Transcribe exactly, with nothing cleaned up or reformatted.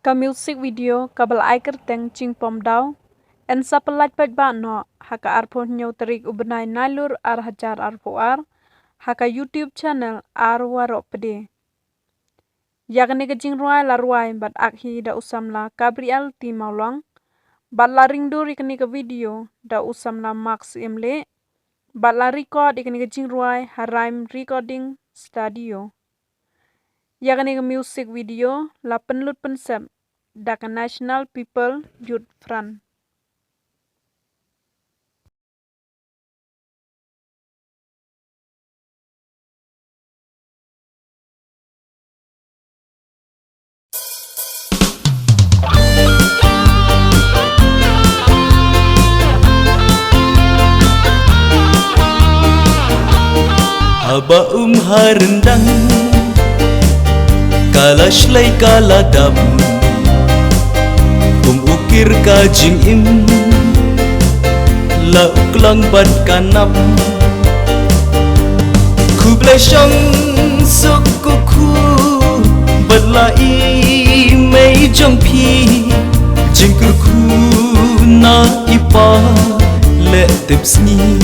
Ka music video kaba la ai kyrteng Jingpom Daw yn sa pyllait paidbah noh ha ka arphew hynñiew tarik u bnai Nailur ar hajar arphew ar ha ka YouTube channel Ar Waroh Pde. Ïa kane ka jingrwai la rwai bad akhi da u samla Gabriel T Mawlong bad la ringdur ïa kane ka video da u samla Max Imleh bad la record ïa kane ka jingrwai ha Rhyme Recording Studio. Ïa kane ka music video la pynlut pynsep da ka National People Youth Front. Haba um ha ryndang, ka la shlei ka la dap, um ukir ka jingim, la u klang bad ka nap. Khublei shong suk u khublei i mei jong phi, jingkyrkhu na i pa leh tip sngi.